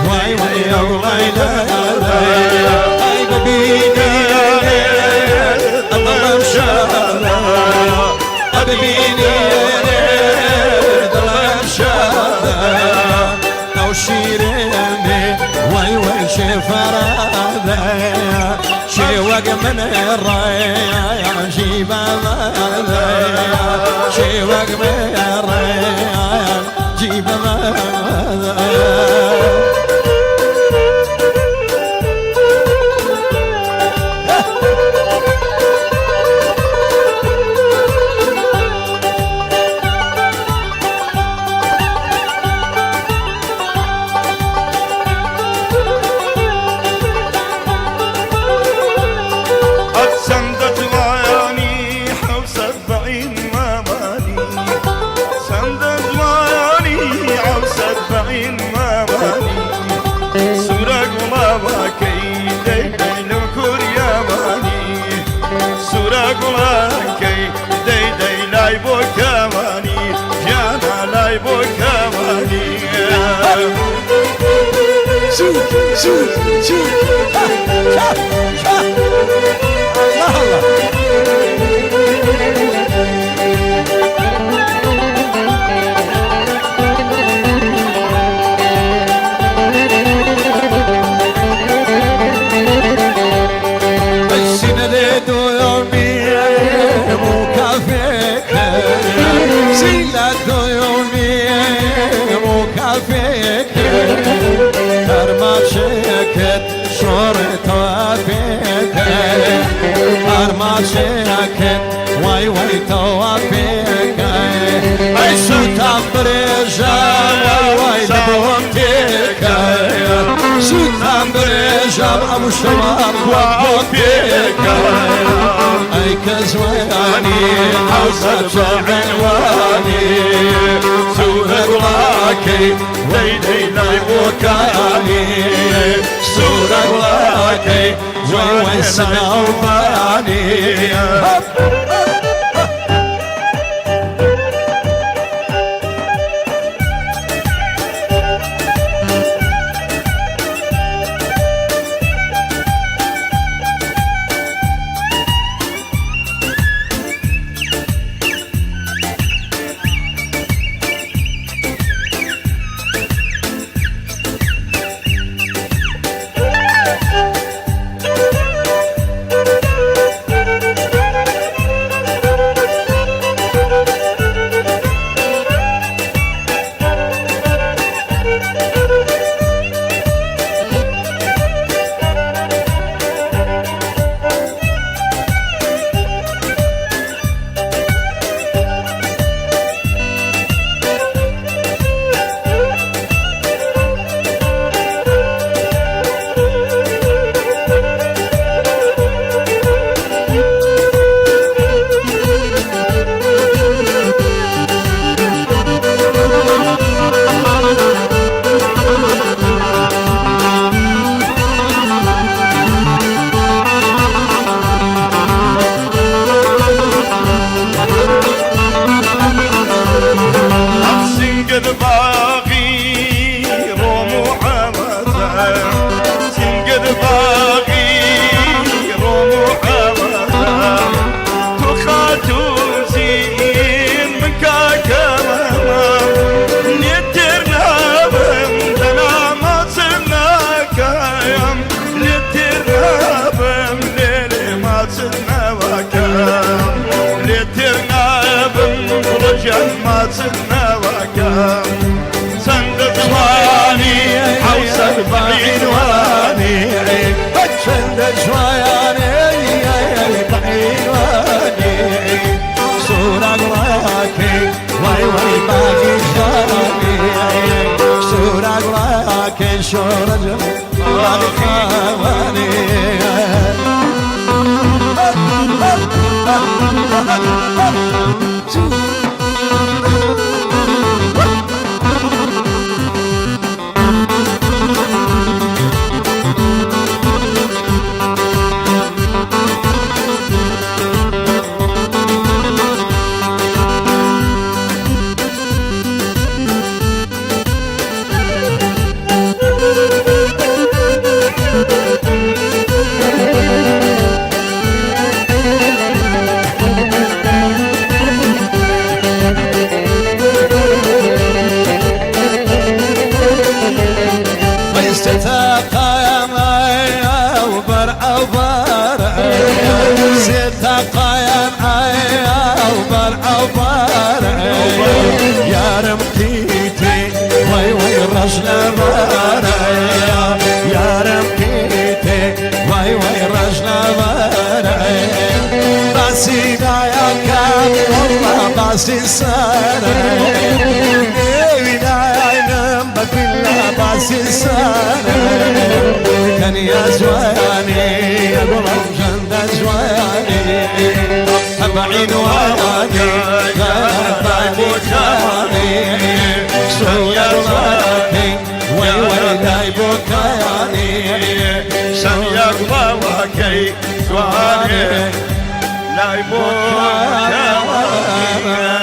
وای وای وای ئای ببینێ دڵم شادە ئەببینێ دڵم شادە ئەو شیرێنێ وای وای شێفەرادە شێوەک من ڕێیان ژیبەمەدە شێوەک من ڕێیان جیبەمەدە. چەندە جوانی حەوسەت بەعین مامانی، چەندە جوانی حەوسەت بەعین مامانی، سوورە گوڵاوەکەی دەی دەی لەو کوریاوانی، سوورە گوڵەکەی دەی دەی لای بۆ کاوانی، گیانە لای بۆ کاوانی. زوو زوو زوو الله الله. سینە دومی مکافێک هەرماچێکت شۆڕێتەوە پێکە، هەرماچێکت وای وای تەوا پێکە، ئەی سووتان برێژە وای وای لە بۆم تێکە، سووتان برێژەم ئەم شەوام بۆ پێکە، ئەی کە زوانی حەوسەت عنوانی، سوورە گوڵاکەی دەی دەی لای بۆکانی، سوورە گوڵاکەی وای وای سناوبانی. سنگد باقی ڕۆم و عەوەزە، سنگد باقی ڕۆم و عەوەزە، تو خاتوو زین من کاکەمەمە، لێتر نابم دەنا ماچم ناکەم، لێتر نابم لێرێ ماچم ناوەکەم، لێتر نابم گوڵەگیان ماچم ناوەکەم. چەندە جوانی حەوسەت بەعینوانی، چەندە جوانی بەعینوانی، سوورە گوڵاکەی وای وای باغی خانی، سوورە گوڵاکەی شۆڕە باغی خانی. ڕەش لەبەرەیە یارم پیتێ وای وای ڕەش لەبەرەیە باسی دایەکە والله باسی سەرە نێوی داینم بە بیلا باسی سەرە تەنیا جوانی گوڵم ژەندە جوانی بەعینوانی بۆکانی سوورەکەی وای وای لای بۆکانی سەنیا گوڵاوەکەی جوانێ لای بۆ بۆکانی.